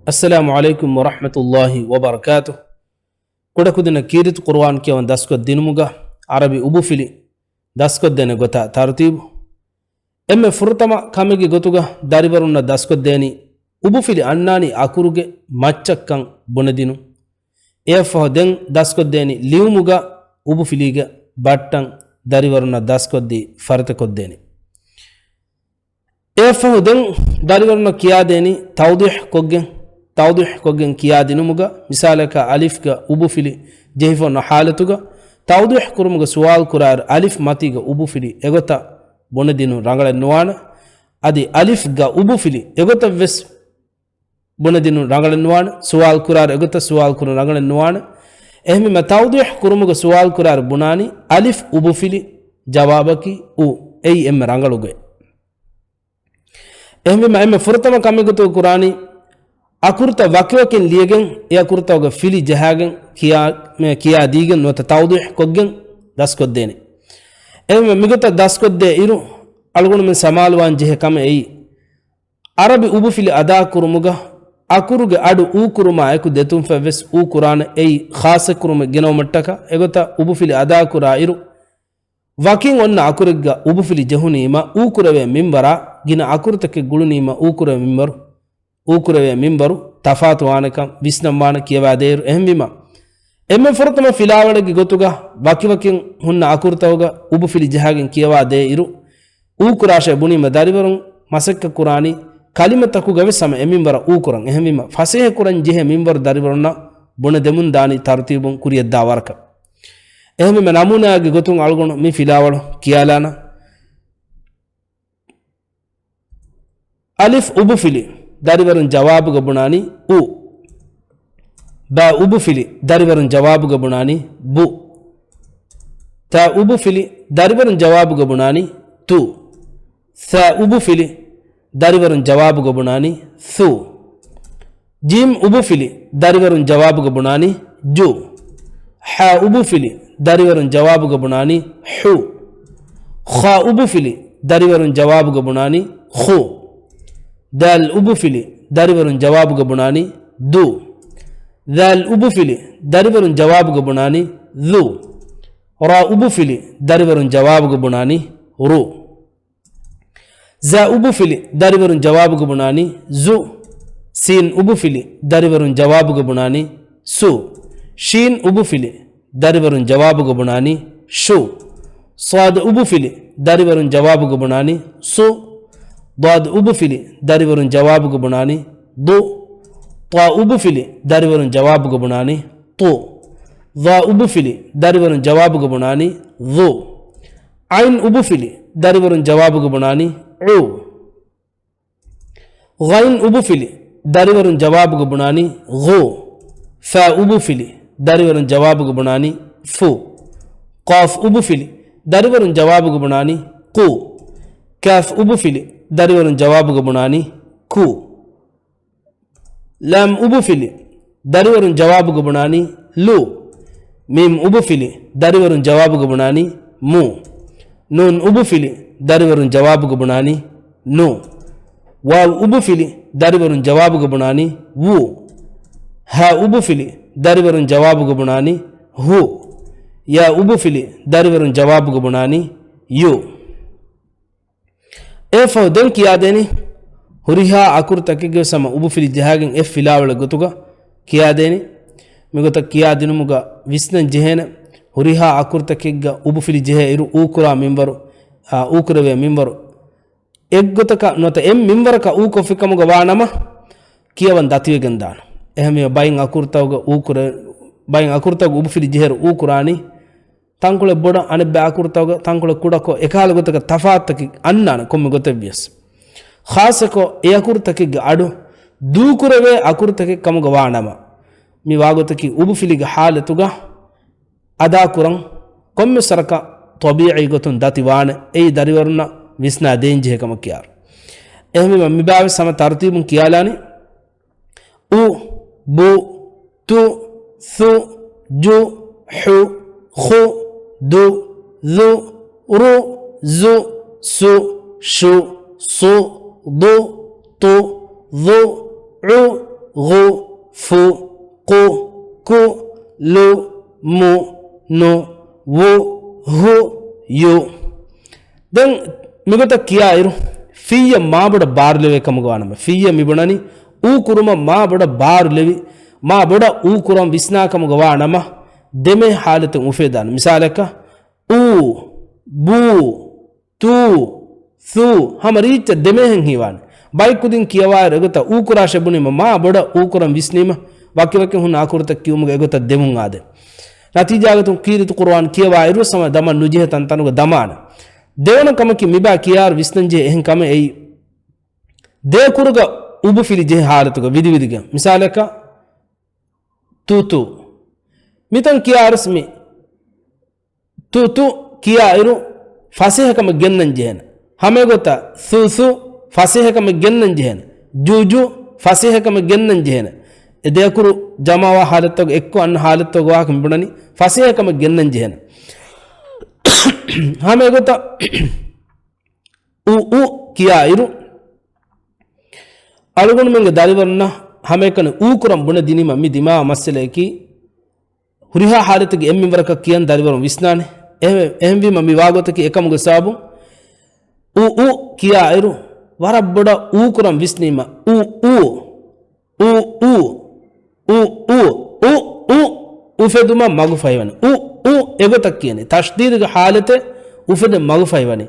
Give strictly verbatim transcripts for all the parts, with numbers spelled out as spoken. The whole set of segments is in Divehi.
އައްސަލާމު ޢަލައިކުމް ވަރަޙްމަތުﷲި ވަބަރަކާތު. ކުޑަކުދިންނަށް ކީރިތި ޤުރުއާން ކިޔަވަން ދަސްކޮށްދިނުމުގަ ޢަރަބި އުބުފިލި ދަސްކޮށްދޭނެ ގޮތާ ތަރުތީބު. އެންމެ ފުރަތަމަ ކަމެއްގެ ގޮތުގަ ދަރިވަރުންނަށް ދަސްކޮށްދޭނީ އުބުފިލި އަންނާނީ އަކުރުގެ މައްޗަށްކަން ބުނެދިނުން. އެއަށްފަހު ދެން ދަސްކޮށްދޭނީ ލިޔުމުގަ އުބުފިލީގެ ބައްޓަން ދަރިވަރުންނަށް ދަސްކޮށްދީ ފަރިތަކޮށްދޭނީ. އެއަށްފަހު ދެން ދަރިވަރުންނަށް ކިޔާދޭނީ ތައުޟީޙް ކޮށްގެން، ތައުޟީޙް ކޮށްގެން ކިޔާދިނުމުގަ، މިސާލަކަށް އަލިފްގަ އުބުފިލި ޖެހިފަ އޮންނަ ޙާލަތުގަ، ތައުޟީޙް ކުރުމުގަ ސުވާލު ކުރާއިރު އަލިފް މަތީގަ އުބުފިލި އެގޮތަށް ބުނެދިނުން ރަނގަޅެއް ނުވާނެ. އަދި އަލިފްގަ އުބުފިލި އެގޮތަށް ވެސް ބުނެދިނުން ރަނގަޅެއް ނުވާނެ. ސުވާލު ކުރާއިރު އެގޮތަށް ސުވާލު ކުރުން ރަނގަޅެއް ނުވާނެ. އެހެންވީމަ ތައުޟީޙް ކުރުމުގަ ސުވާލު ކުރާއިރު ބުނާނީ އަލިފް އުބުފިލި ޖަވާބަކީ އު. އެއީ އެންމެ ރަނގަޅުގޮތް. އެހެންވީމަ އެންމެ ފުރަތަމަ ކަމެއްގެ ގޮތުގަ ކުރާނީ އަކުރުތައް ވަކިވަކިން ލިޔެގެން، އެ އަކުރުތަކުގެ ފިލި ޖަހާގެން ކިޔާ، މެ، ކިޔާދީގެން ނުވަތަ ތައުޟީޙް ކޮށްގެން ދަސްކޮށްދޭނެ. އެހެންވެ މިގޮތަށް ދަސްކޮށްދޭ އިރު، އަޅުގަނޑުމެން ސަމާލުވާން ޖެހޭ ކަމެއް އެއީ، ޢަރަބި އުބުފިލި އަދާކުރުމުގަ އަކުރުގެ އަޑު އޫ ކުރުމާ އެކު ދެތުންފަތް ވެސް އޫ ކުރާނެ. އެއީ ޚާއްޞަ ކުރުމެއް ގެނައުމަށްޓަކާ އެގޮތަށް އުބުފިލި އަދާކުރާ އިރު، ވަކިން އޮންނަ އަކުރެއްގަ އުބުފިލި ޖެހުނީމަ އޫކުރެވޭ މިންވަރާ، ގިނަ އަކުރުތަކެއް ގުޅުނީމަ އޫކުރެވޭ މިންވަރު، އޫކުރެވޭ މިންވަރު ތަފާތުވާނެކަން ވިސްނަންވާނެ ކިޔަވާދޭއިރު. އެހެންވީމަ، އެންމެ ފުރަތަމަ ފިލާވަޅެއްގެ ގޮތުގަ ވަކިވަކިން ހުންނަ އަކުރުތަކުގަ އުބުފިލި ޖަހާގެން ކިޔަވާދޭއިރު، އޫކުރާށޭ ބުނީމަ ދަރިވަރުން މަސައްކަތްކުރާނީ ކަލިމަތަކުގަވެސް ހަމަ އެ މިންވަރަށް އޫކުރަން. އެހެންވީމަ، ފަސޭހަކުރަން ޖެހޭ މިންވަރު ދަރިވަރުންނަށް ބުނެދެމުން ދާނީ ތަރުތީބުން ކުރިޔަށްދާ ވަރަކަށް. އެހެންވީމަ ނަމޫނާއެއްގެ ގޮތުން އަޅުގަނޑު މި ފިލާވަޅު ކިޔާލާނަން. އަލިފް އުބުފިލި ދަރިވަރުން ޖަވާބުގަ ބުނާނީ އު. ބާ އުބުފިލި ދަރިވަރުން ޖަވާބުގަ ބުނާނީ ބު. ތާ އުބުފިލި ދަރިވަރުން ޖަވާބުގަ ބުނާނީ ތު. ސާ އުބުފިލި ދަރިވަރުން ޖަވާބުގަ ބުނާނީ ސު. ޖީމް އުބުފިލި ދަރިވަރުން ޖަވާބުގަ ބުނާނީ ޖު. ޙާ އުބުފިލި ދަރިވަރުން ޖަވާބުގަ ބުނާނީ ޙު. ޚާ އުބުފިލި ދަރިވަރުން ޖަވާބުގަ ބުނާނީ ޚު. ދާލް އުބުފިލި ދަރިވަރުން ޖަވާބުގަ ބުނާނީ ދު. ޛާލް އުބުފިލި ދަރިވަރުން ޖަވާބުގަ ބުނާނީ ޛު. ރާ އުބުފިލި ދަރިވަރުން ޖަވާބުގަ ބުނާނީ ރު. ޒާ އުބުފިލި ދަރިވަރުން ޖަވާބުގަ ބުނާނީ ޒު. ސީން އުބުފިލި ދަރިވަރުން ޖަވާބުގަ ބުނާނީ ސު. ޝީން އުބުފިލި ދަރިވަރުން ޖަވާބުގަ ބުނާނީ ޝު. ޞާދު އުބުފިލި ދަރިވަރުން ޖަވާބުގަ ބުނާނީ ޞު. ޟާދު އުބުފިލި ދަރިވަރުން ޖަވާބުގަ ބުނާނީ ޟު. ޠާ އުބުފިލި ދަރިވަރުން ޖަވާބުގަ ބުނާނީ ޠު. ޡާ އުބުފިލި ދަރިވަރުން ޖަވާބުގަ ބުނާނީ ޡު. ޢައިން އުބުފިލި ދަރިވަރުން ޖަވާބުގަ ބުނާނީ ޢު. ޣައިން އުބުފިލި ދަރިވަރުން ޖަވާބުގަ ބުނާނީ ޣު. ފާ އުބުފިލި ދަރިވަރުން ޖަވާބުގަ ބުނާނީ ފު. ޤާފް އުބުފިލި ދަރިވަރުން ޖަވާބުގަ ބުނާނީ ޤު. ކާފް އުބުފިލި ދަރިވަރުން ޖަވާބުގަ ބުނާނީ ކު. ލާމް އުބުފިލި ދަރިވަރުން ޖަވާބުގަ ބުނާނީ ލު. މީމް އުބުފިލި ދަރިވަރުން ޖަވާބުގަ ބުނާނީ މު. ނޫން އުބުފިލި ދަރިވަރުން ޖަވާބުގަ ބުނާނީ ނު. ވާވް އުބުފިލި ދަރިވަރުން ޖަވާބުގަ ބުނާނީ ވު. ހާ އުބުފިލި ދަރިވަރުން ޖަވާބުގަ ބުނާނީ ހު. ޔާ އުބުފިލި ދަރިވަރުން ޖަވާބުގަ ބުނާނީ ޔު. އެއަށްފަހު ދެން ކިޔާދޭނީ ހުރިހާ އަކުރުތަކެއްގެ ވެސް ހަމަ އުބުފިލި ޖަހާގެން އެއް ފިލާވަޅެއް ގޮތުގަ ކިޔާދޭނީ. މިގޮތަށް ކިޔާދިނުމުގަ ވިސްނަން ޖެހޭނެ، ހުރިހާ އަކުރުތަކެއްގަ އުބުފިލި ޖެހޭ އިރު އޫކުރާ މިންވަރު، އާ، އޫކުރެވޭ މިންވަރު އެއްގޮތަކަށް ނުވަތަ އެއް މިންވަރަކަށް އޫކޮށްފިކަމުގަ ވާނަމަ، ކިޔަވަން ދަތިވެގެން ދާނެ. އެހެންވީމަ ބައިން އަކުރުތަކުގަ އޫކުރެ-، ބައިން އަކުރުތަކުގަ އުބުފިލި ޖެހޭއިރު އޫކުރާނީ ތަންކޮޅެއް ބޮޑަށް އަނެއްބައި އަކުރުތަކުގަ ތަންކޮޅެއް ކުޑަކޮށް އެކަހަލަ ގޮތަކަށް ތަފާތުތަކެއް އަންނާނެ ކޮންމެ ގޮތެއް ވިޔަސް. ޚާއްޞަކޮށް އެ އަކުރުތަކެއްގެ އަޑު ދޫކުރެވޭ އަކުރުތަކެއް ކަމުގަ ވާނަމަ، މި ވާގޮތަކީ އުބުފިލިގެ ޙާލަތުގަ އަދާކުރަން ކޮންމެ ސަރަކަށް ޠަބީޢީ ގޮތުން ދަތި ވާނެ. އެއީ ދަރިވަރުންނަށް ވިސްނާ ދޭންޖެހޭ ކަމަށް ކިޔާރު. އެހެންވީމަ މި ބާވެސް ހަމަ ތަރުތީބުން ކިޔާލާނީ. އު، ބު، ތު، ޘު، ޖު، ޙު، ޚު، ދު، ޛު، ރު، ޒު، ސު، ޝު، ޞު، ޟު، ޠު، ޡު، ޢު، ޣު، ފު، ޤު، ކު، ލު، މު، ނު، ވު، ހު، ޔު. ދެން މިގޮތަށް ކިޔާއިރު، ފިއްޔަށް މާބޮޑަށް ބާރުލެވޭ ކަމުގަ ވާނަމަ، ފިއްޔަށް މިބުނަނީ އޫ ކުރުމަށް މާބޮޑަށް ބާރުލެވި، މާބޮޑަށް އޫ ކުރަން ވިސްނާ ކަމުގަ ވާނަމަ، ދެމެ ހާލަތެއް އުފެދާނެ. މިސާލަކަށް، އޫ، ބޫ، ތޫ، ޘޫ، ހަމަ ރީއްޗަށް ދެމޭހެން ހީވާނެ. ބައެއް ކުދިން ކިޔަވާއިރު އެގޮތަށް އޫ ކުރާށޭ ބުނީމަ މާ ބޮޑަށް އޫ ކުރަން ވިސްނީމަ، ވަކިވަކިން ހުންނަ އަކުރުތައް ކިޔުމުގަ އެގޮތަށް ދެމުން އާދޭ. ނަތީޖާގަތުން ކީރިތި ޤުރުއާން ކިޔަވާއިރު ހަމަ ދަމަން ނުޖެހޭ ތަންތަނުގަ ދަމާނެ. ދެވަނަ ކަމަކީ މިބާ ކިޔާއިރު ވިސްނަންޖެހޭ އެހެން ކަމެއް އެއީ، ދެއަކުރުގަ އުބުފިލި ޖެހޭ ހާލަތުގަ ވިދިވިދިގެން. މިސާލަކަށް، ތޫ ތޫ. މިތަން ކިޔާއިރުސް މި ތޫ ތޫ ކިޔާއިރު، ފަސޭހަކަމެއް ގެންނަން ޖެހޭނެ. ހަމައެގޮތަށް ޘޫ ޘޫ ފަސޭހަކަމެއް ގެންނަން ޖެހޭނެ. ޖޫ ޖޫ ފަސޭހަކަމެއް ގެންނަން ޖެހޭނެ. އެ ދެއަކުރު ޖަމާވާ ހާލަތުގަ އެއްކޮށް އަންނަ ހާލަތުގަ ވާހަކަ މިބުނަނީ ފަސޭހަކަމެއް ގެންނަން ޖެހޭނެ. ހަމައެގޮތަށް އު އު ކިޔާއިރު، އަޅުގަނޑުމެންގެ ދަރިވަރުންނަށް ހަމައެކަނި އޫ ކުރަން ބުނެދިނީމަ މި ދިމާވާ މައްސަލަޔަކީ، ހުރިހާ ހާލަތެއްގެ އެއްމިންވަރަކަށް ކިޔަން ދަރިވަރުން ވިސްނާނެ. އެހެ-، އެހެންވީމަ މި ވާގޮތަކީ އެކަމުގެ ސަބަބުން އު އު ކިޔާއިރު، ވަރަށް ބޮޑަށް އޫ ކުރަން ވިސްނީމަ، އު އޫ، އު އޫ، އު އޫ، އު އު އުފެދުމަށް މަގުފަހިވަނީ. އު އު އެގޮތަށް ކިޔަނީ. ތަޝްދީދުގެ ހާލަތެއް އުފެދެން މަގުފަހިވަނީ.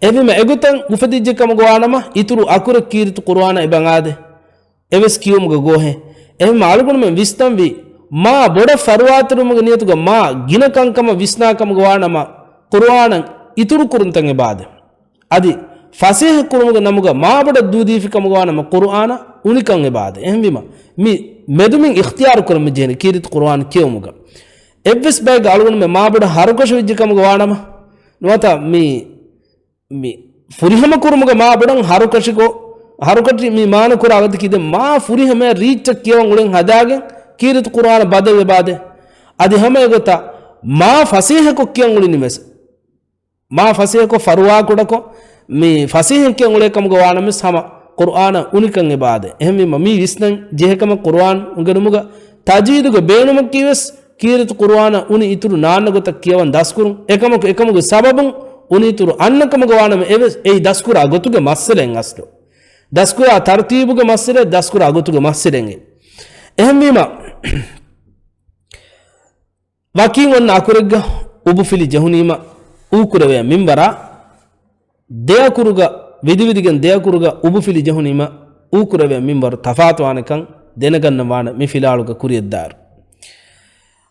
އެހެންވީމަ އެގޮތަށް އުފެދިއްޖެ ކަމުގަ ވާނަމަ، އިތުރު އަކުރެއް ކީރިތި ޤުރުއާނަށް އެބަ އަނގާދޭ. އެވެސް ކިޔުމުގަ ގޯހެއް. އެހެންމަ އަޅުގަނޑުމެން ވިސްނަންވީ، މާ ބޮޑަށް ފަރުވާތެރިވުމުގެ ނިޔަތުގަ މާ ގިނަ ކަންކަމަށް ވިސްނާ ކަމުގަ ވާނަމަ، ޤުރުއާނަށް އިތުރު ކުރުންތައް އެބައާދޭ. އަދި ފަސޭހަ ކުރުމުގެ ނަމުގަ މާބޮޑަށް ދޫދީފި ކަމުގަ ވާނަމަ، ޤުރުއާނަށް އުނިކަން އެބައާދޭ. އެހެންވީމަ، މި މެދުމިން އިޚްތިޔާރު ކުރަން މި ޖެހެނީ ކީރިތި ޤުރުއާން ކިޔެވުމުގަ. އެއްވެސް ބައެއްގަ އަޅުގަނޑުމެން މާބޮޑަށް ހަރުކަށި ވެއްޖެ ކަމުގަ ވާނަމަ، ނުވަތަ މި މި ފުރިހަމަ ކުރުމުގަ މާ ބޮޑަށް ހަރުކަށިކޮށް، ހަރުކަށި މި މާނަ ކުރާ ގޮތަކީ ދެން މާ ފުރިހަމަޔަށް ރީއްޗަށް ކިޔަވަން އުޅެން ހަދާގެން ކީރިތި ޤުރުއާނަށް ބަދަލު ވެބާދޭ. އަދި ހަމަ އެގޮތަށް މާ ފަސޭހަކޮށް ކިޔަން އުޅެނީ ވެސް، މާ ފަސޭހަކޮށް ފަރުވާކުޑަކޮށް މި ފަސޭހައިން ކިޔަން އުޅޭ ކަމުގަ ވާނަމަވެސް ހަމަ ޤުރުއާނަށް އުނިކަން އެބައާދޭ. އެހެންވީމަ މީ ވިސްނަން ޖެހޭ ކަމަށް ޤުރުއާން އުނގެނުމުގަ ތަޖްވީދުގެ ބޭނުމަކީ ވެސް ކީރިތި ޤުރުއާނަށް އުނި އިތުރު ނާންނަ ގޮތަށް ކިޔަވަން ދަސްކުރުން. އެކަމަކު އެކަމުގެ ސަބަބުން އުނި އިތުރު އަންނަ ކަމުގަ ވާނަމަ އެވެސް އެއީ ދަސްކުރާ ގޮތުގެ މައްސަލައެއް އަސްލު. ދަސްކުރާ ތަރުތީބުގެ މައްސަލައެއް، ދަސްކުރާ ގޮތުގެ މައްސަލައެއް. އެހެންވީމަ، ވަކިން އޮންނަ އަކުރެއްގަ އުބުފިލި ޖެހުނީމަ އޫކުރެވޭ މިންވަރާ، ދެއަކުރުގަ ވިދިވިދިގެން ދެއަކުރުގަ އުބުފިލި ޖެހުނީމަ އޫކުރެވޭ މިންވަރު ތަފާތުވާނެކަން ދެނެގަންނަވާނެ މި ފިލާޅުގަ ކުރިއަށްދާއިރު.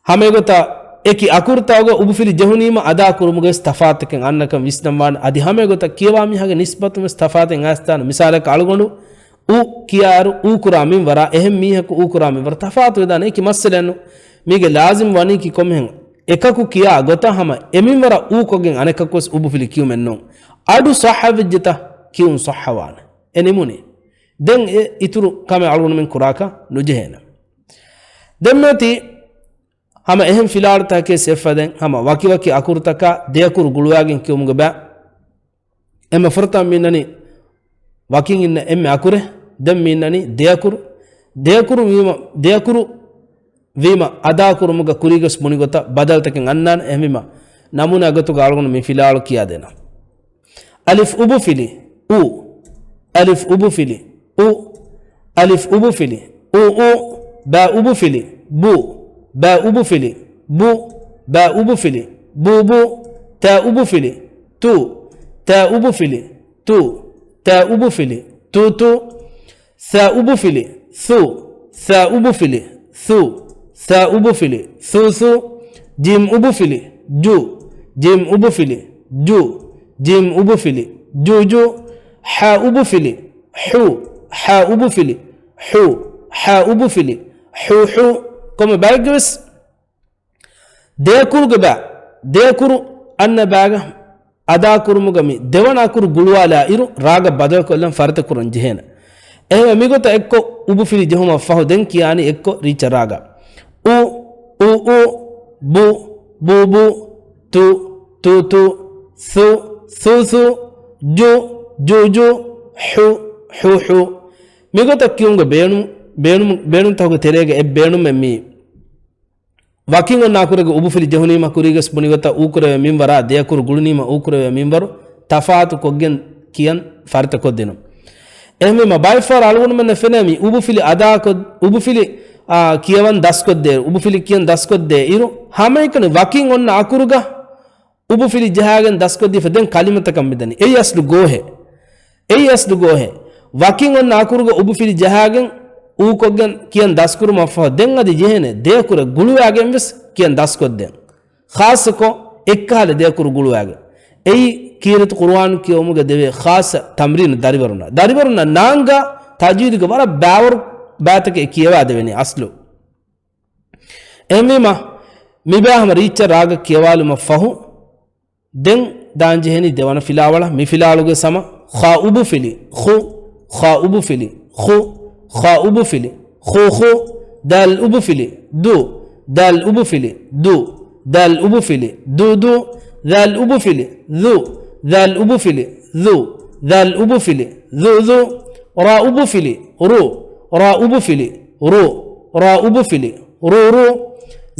ހަމައެގޮތަށް އެކި އަކުރުތަކުގަ އުބުފިލި ޖެހުނީމަ އަދާކުރުމުގަވެސް ތަފާތުތަކެއް އަންނަކަން ވިސްނަންވާނެ. އަދި ހަމައެގޮތަށް ކިޔަވާ މީހާގެ ނިސްބަތުންވެސް ތަފާތެއް އައިސްދާނެ. މިސާލަކަށް އަޅުގަނޑު އު ކިޔާއިރު އޫކުރާ މިންވަރާ އެހެން މީހަކު އޫކުރާ މިންވަރު ތަފާތުވެދާނެ. އެކި މައްސަލައެއްނު. މީގެ ލާޒިމް ވަނީކީ ކޮންމެހެން އެކަކު ކިޔާ ގޮތަށް ހަމަ އެމިންވަރަށް އޫކޮށްގެން އަނެކަކުވެސް އުބުފިލި ކިޔުމެއްނޫން. އަޑު ޞައްޙަވެއްޖެތަ ކިޔުން ޞައްޙަވާނެ. އެ ނިމުނީ. ދެން އެ އިތުރު ކަމެއް އަޅުގަނޑުމެން ކުރާކަށް ނުޖެހޭނެ. ދެންމެތި ހަމަ އެހެން ފިލާޅުތަކެއް ސެފަދެން ހަމަ ވަކިވަކި އަކުރުތަކާ ދެއަކުރު ގުޅުވާގެން ކިޔުމުގެ ބައި. އެމަ ފުރަތަމަ މިންނަނީ ވަކިން އިންނަ އެންމެ އަކުރެއް. ދެން މިންނަނީ ދެއަކުރު. ދެއަކުރު ވީމަ، ދެއަކުރު ވީމަ އަދާކުރުމުގަ ކުރީގަސް ބުނިގޮތަށް ބަދަލުތަކެއް އަންނާނެ. އެހެންވީމަ ނަމޫނާ ގޮތުގަ އަޅުގަނޑު މި ފިލާޅު ކިޔާދޭނަން. އަލިފް އުބުފިލި، އު. އަލިފް އުބުފިލި، އު. އަލިފް އުބުފިލި، އު އު. ބާ އުބުފިލި، ބު. ބާ އުބުފިލި، ބު. ބާ އުބުފިލި، ބު ބު. ތާ އުބުފިލި، ތު. ތާ އުބުފިލި، ތު. ތާ އުބުފިލި، ތު ތު. ސާ އުބުފިލި، ސު. ސާ އުބުފިލި، ސު. ސާ އުބުފިލި، ސު ސު. ޖީމް އުބުފިލި، ޖު. ޖީމް އުބުފިލި، ޖު. ޖީމް އުބުފިލި، ޖު ޖު. ހާ އުބުފިލި، ހު. ހާ އުބުފިލި، ހު. ހާ އުބުފިލި، ހު ހު. ކޮންމެ ބައެއްގެވެސް ދެއަކުރުގެ ބާ، ދެއަކުރު އަންނަ ބާގަ އަދާކުރުމުގަ މި ދެވަނަ އަކުރު ގުޅުވާލާ އިރު ރާގަށް ބަދަލުކޮށްލަން ފަރިތަކުރަން ޖެހޭނެ. އެހެންވެ މިގޮތަށް އެއްކޮށް އުބުފިލި ޖެހުމަށް ފަހު ދެން ކިޔާނީ އެއްކޮށް ރީއްޗަށް ރާގަ. އު، އު އު، ބު، ބު ބު، ތު، ތު ތު، ސު، ސު ސު، ޖު، ޖު ޖު، ހު، ހު ހު. މިގޮތަށް ކިޔުމުގެ ބޭނުން ބޭނުން، ބޭނުންތަކުގެ ތެރޭގަ އެއް ބޭނުމެއް މީ. ވަކިން އޮންނަ އަކުރެއްގެ އުބުފިލި ޖެހުނީމަ ކުރީގަސް ބުނިގޮތަށް އޫކުރެވޭ މިންވަރާ ދެއަކުރު ގުޅުނީމަ އޫކުރެވޭ މިންވަރު ތަފާތު ކޮށްގެން ކިޔަން ފަރިތަކޮށްދިނުން. އެހެންވީމަ ބައެއްފަހަރު އަޅުގަނޑުމެންނަށް ފެނޭ މި އުބުފިލި އަދާކޮށް، އުބުފިލި، އާ، ކިޔަވަން ދަސްކޮށްދޭ، އުބުފިލި ކިޔަން ދަސްކޮށްދޭ އިރު، ހަމައެކަނި ވަކިން އޮންނަ އަކުރުގަ އުބުފިލި ޖަހާގެން ދަސްކޮށްދީފަ ދެން ކަލިމަތަކަށް މިދަނީ. އެއީ އަސްލު ގޯހެއް. އެއީ އަސްލު ގޯހެއް. ވަކިން އޮންނަ އަކުރުގަ އުބުފިލި ޖަހާގެން އޫކޮށްގެން ކިޔަން ދަސްކުރުމަށްފަހު ދެން އަދި ޖެހޭނެ ދެއަކުރެއް ގުޅުވާގެން ވެސް ކިޔަން ދަސްކޮށްދޭން. ޚާއްޞަކޮށް އެއްކަހަލަ ދެއަކުރު ގުޅުވާގެން. އެއީ ކީރިތި ޤުރުއާން ކިޔެވުމުގެ ދެވޭ ޚާއްޞަ ތަމްރީނު ދަރިވަރުންނަށް. ދަރިވަރުންނަށް ނާންގާ ތަޖްވީދުގެ ވަރަށް ބާވަރު ބައިތަކެއް ކިޔަވާދެވެނީ އަސްލު. އެހެންވީމަ، މިބާ ހަމަ ރީއްޗަށް ރާގަށް ކިޔަވާލުމަށް ފަހު، ދެން ދާންޖެހެނީ ދެވަނަ ފިލާވަޅަށް. މި ފިލާވަޅުގެ ސަމަ، ޚާ އުބުފިލި، ޚު، ޚާ އުބުފިލި، ޚު، ޚާ އުބުފިލި، ޚޫ، ޚޫ، ދާލް އުބުފިލި، ދޫ، ދާލް އުބުފިލި، ދޫ، ދާލް އުބުފިލި، ދޫ، ދޫ، ދާލް އުބުފިލި، ދޫ، ދާލް އުބުފިލި، ދޫ، ދާލް އުބުފިލި، ދޫ، ދޫ، ރާ އުބުފިލި، ރޫ، ރާ އުބުފިލި، ރޫ، ރާ އުބުފިލި، ރޫ، ރޫ،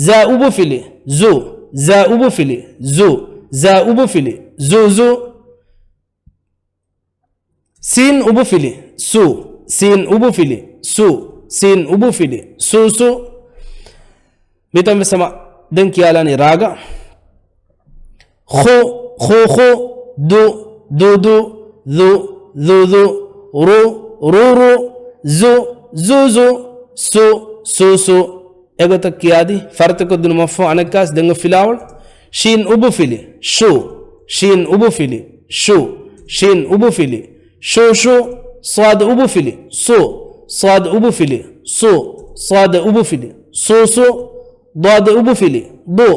ޒާ އުބުފިލި، ޒޫ، ޒާ އުބުފިލި، ޒޫ، ޒާ އުބުފިލި، ޒޫ، ޒޫ. ސީން އުބުފިލި، ސޫ، ސީން އުބުފިލި، ސޫ، ސީން އުބުފިލި، ސޫ، ސޫ. މިތަން ވެސް ހަމަ ދެން ކިޔާލާނީ ރާގަށް. ޚު، ޚޫ، ޚޫ، ދު، ދު، ދު، ދު، ދު، ދު، ރު، ރޫ، ރޫ، ޒު، ޒޫ، ޒު، ސު، ސޫ، ސޫ. އެގޮތަށް ކިޔާދީ ފަރިތަކޮށްދިނުމަށްފަހު އަނެއްކާސް ދެން ފިލާވަޅު. ޝީން އުބުފިލި، ޝޫ، ޝީން އުބުފިލި، ޝޫ، ޝީން އުބުފިލި، ޝޫ، ޝޫ. ޞާދު އުބުފިލި، ޞޫ، ޞާދު އުބުފިލި، ޞޫ، ޞާދު އުބުފިލި، ޞޫ، ޞޫ. ޟާދު އުބުފިލި، ޟޫ،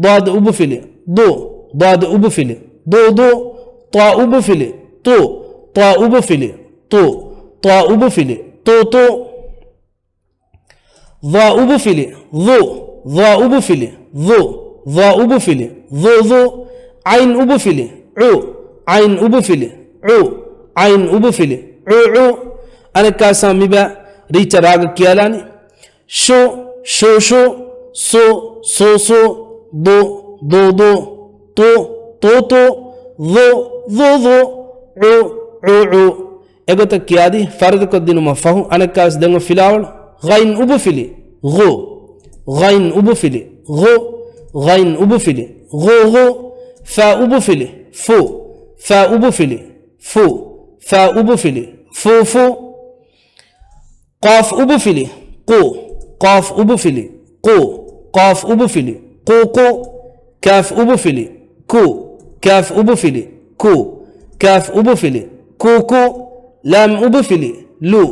ޟާދު އުބުފިލި، ޟޫ، ޟާދު އުބުފިލި، ޟޫ، ޟޫ. ޠާ އުބުފިލި، ޠޫ، ޠާ އުބުފިލި، ޠޫ، ޠާ އުބުފިލި، ޠޫ، ޠޫ. ޡާ އުބުފިލި، ޡޫ، ޡާ އުބުފިލި، ޡޫ، ޡާ އުބުފިލި، ޡޫ، ޡޫ. ޢައިން އުބުފިލި، ޢު، ޢައިން އުބުފިލި، ޢު، ޢައިން އުބުފިލި، ޢު، ޢު. އަނެއްކާސް މިބާ ރީއްޗަށް ރާގަށް ކިޔާލާނީ. ޝު، ޝޫ، ޝޫ، ޞޫ، ޞޫ، ޞޫ، ޟޫ، ޟޫ، ޟޫ، ޠޫ، ޠޫ، ޠޫ، ޡޫ، ޡޫ، ޡޫ، ޢޫ، ޢޫ، ޢޫ. އެގޮތަށް ކިޔާދީ ފަރިތަކޮށްދިނުމަށް ފަހު އަނެއްކާވެސް ދެން ފިލާވަޅު. ޣައިން އުބުފިލި، ޣޫ. ޣައިން އުބުފިލި، ޣޫ. ޣައިން އުބުފިލި، ޣޫ، ޣޫ. ފާ އުބުފިލި، ފޫ. ފާ އުބުފިލި، ފޫ. ފާ އުބުފިލި، ފޫ، ފޫ. ޤާފް އުބުފިލި، ޤޫ. ޤާފް އުބުފިލި، ޤޫ. ޤާފް އުބުފިލި، ޤޫ، ޤޫ. ކާފް އުބުފިލި، ކޫ. ކާފް އުބުފިލި، ކޫ. ކާފް އުބުފިލި، ކޫ، ކޫ. ލާމް އުބުފިލި، ލޫ.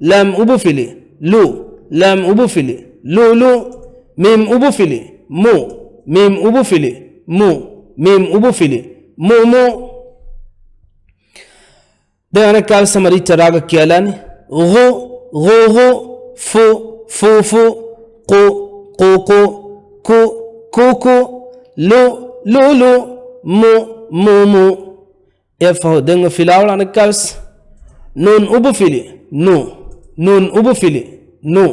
ލާމް އުބުފިލި، ލޫ. ލާމް އުބުފިލި، ލޫ، ލޫ. މީމް އުބުފިލި، މޫ. މީމް އުބުފިލި، މޫ. މީމް އުބުފިލި، މޫ، މޫ. ދެން އަނެއްކާވެސް ހަމަ ރީއްޗަށް ރާގަށް ކިޔާލާނީ. ޣު، ޣޫ، ޣޫ. ފު، ފޫ، ފޫ. ޤު، ޤޫ، ޤޫ. ކު، ކޫ، ކޫ. ލު، ލޫ، ލޫ. މު، މޫ، މޫ. އެއަށްފަހު ދެން ފިލާވަޅު އަނެއްކާވެސް. ނޫން އުބުފިލި، ނޫ. ނޫން އުބުފިލި، ނޫ.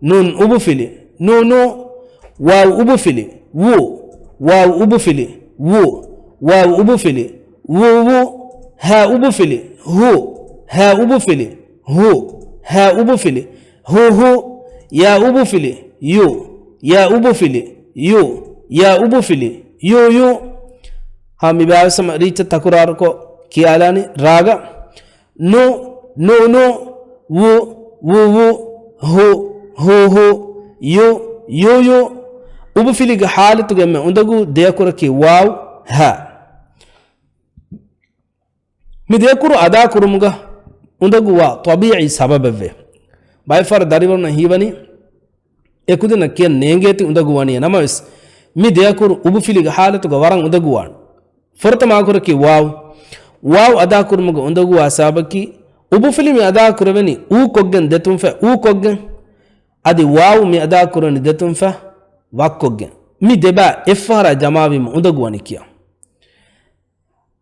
ނޫން އުބުފިލި، ނޫ، ނޫ. ވާވް އުބުފިލި، ވޫ. ވާވް އުބުފިލި، ވޫ. ވާވް އުބުފިލި، ވޫ، ވޫ. ހާ އުބުފިލި، ހޫ. ހާ އުބުފިލި، ހޫ. ހާ އުބުފިލި، ހޫ، ހޫ. ޔާ އުބުފިލި، ޔޫ. ޔާ އުބުފިލި، ޔޫ. ޔާ އުބުފިލި، ޔޫ، ޔޫ. ހާ، މި ބާވެސް ހަމަ ރީއްޗަށް ތަކުރާރުކޮށް ކިޔާލާނީ ރާގަށް. ނު، ނޫ، ނޫ. ވު، ވޫ، ވޫ. ހު، ހޫ، ހޫ. ޔު، ޔޫ، ޔޫ. އުބުފިލިގެ ޙާލަތުގެ އެންމެ އުނދަގޫ ދެއަކުރަކީ ވާވް، ހާ. މި ދެއަކުރު އަދާކުރުމުގަ އުނދަގޫވާ ޠަބީޢީ ސަބަބެއްވޭ. ބައެއްފަހަރު ދަރިވަރުންނަށް ހީވަނީ އެކުދިންނަށް ކިޔަން ނޭނގޭތީ އުނދަގޫވަނީ. ނަމަވެސް، މި ދެއަކުރު އުބުފިލިގެ ޙާލަތުގަ ވަރަށް އުނދަގޫވާނެ. ފުރަތަމަ އަކުރަކީ ވާވް. ވާވް އަދާކުރުމުގެ އުނދަގޫވާ ސަބަބަކީ، އުބުފިލި މި އަދާކުރެވެނީ އޫ ކޮށްގެން ދެތުންފަތް އޫ ކޮށްގެން. އަދި ވާވް މި އަދާކުރެވެނީ ދެތުންފަތް ވައްކޮށްގެން. މި ދެބާ އެއްފަހަރާ ޖަމާވީމަ އުނދަގޫވަނީ ކިޔާ.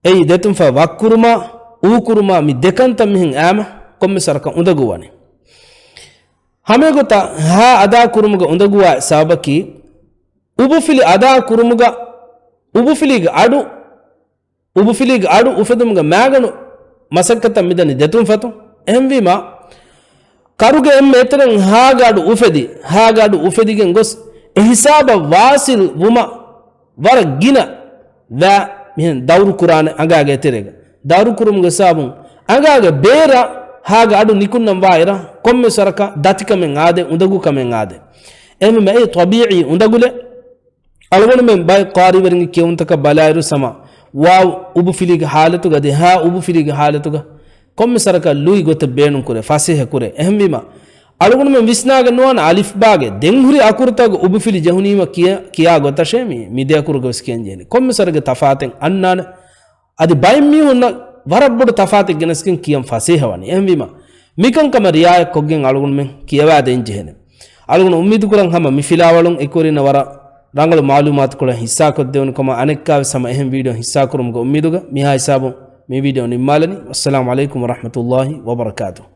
އެއީ ދެތުންފަތް ވައްކުރުމާ، އޫކުރުމާ މި ދެކަންތައް މިހެން އާމަ ކޮންމެސް ވަރަކަށް އުނދަގޫވަނީ. ހަމައެގޮތަށް ހާ އަދާ ކުރުމުގަ އުނދަގޫވާ ސަބަބަކީ، އުބުފިލި އަދާ ކުރުމުގަ އުބުފިލީގެ އަޑު، އުބުފިލީގެ އަޑު އުފެދުމުގެ މައިގަނޑު މަސައްކަތަށް މިދަނީ ދެތުންފަތުން. އެހެންވީމާ، ކަރުގެ އެންމެ އެތެރެން ހާގެ އަޑު އުފެދި، ހާގެ އަޑު އުފެދިގެން ގޮސް، އެ ހިސާބަށް ވާސިލް ވުމަށް ވަރަށް ގިނަ ވައި މިހެން ދައުރު ކުރާނެ އަނގާގެ އެތެރޭގަ. ދައުރު ކުރުމުގެ ސަބަބުން އަނގާގެ ބޭރަށް ހާގެ އަޑު ނިކުންނަން ވާއިރަށް، ކޮންމެސް ވަރަކަށް ދަތިކަމެއް އާދޭ، އުނދަގޫކަމެއް އާދޭ. އެހެންވީމަ އެ ޠަބީޢީ އުނދަގުލެއް. އަޅުގަނޑުމެން ބައެއް ޤާރީވެރިންގެ ކިޔެވުންތަކަށް ބަލާއިރު ސަމަ ވާވް އުބުފިލީގެ ހާލަތުގަ އަދި ހާ އުބުފިލީގެ ހާލަތުގަ ކޮންމެސް ވަރަކަށް ލުއި ގޮތެއް ބޭނުންކުރޭ، ފަސޭހަކުރޭ. އެހެންވީމަ، އަޅުގަނޑުމެން ވިސްނާގެން ނުވާނެ އަލިފްބާގެ ދެންހުރި އަކުރުތަކުގެ އުބުފިލި ޖެހުނީމަ ކިޔާ، ކިޔާ ގޮތަށޭ މީ، މި ދެ އަކުރުގަ ވެސް ކިޔަން ޖެހެނީ. ކޮންމެސް ވަރެއްގެ ތަފާތެއް އަންނާނެ. އަދި ބައެއް މީހުންނަށް ވަރަށް ބޮޑު ތަފާތެއް ގެނެސްގެން ކިޔަން ފަސޭހަވަނީ. އެހެންވީމަ، މިކަންކަމަށް ރިއާޔަތްކޮށްގެން އަޅުގަނޑުމެން ކިޔަވާ ދޭން ޖެހޭނެ. އަޅުގަނޑު އުއްމީދުކުރަން ހަމަ މި ފިލާވަޅުން އެކުވެރިންނަށް ވަރަށް ރަނގަޅު މަޢުލޫމާތުކޮޅެއް ހިއްސާކޮށްދެވުނު ކަމަށް އަނެއްކާވެސް ހަމަ އެހެން ވީޑިއޯ ހިއްސާކުރުމުގެ އުއްމީދުގަ މިހާ ހިސާބުން މި ވީޑިއޯ ނިންމާލަނީ. ވައްސަލާމު ޢަލައިކުމް ވަރަޙްމަތުﷲި ވަބަރަކާތުހު.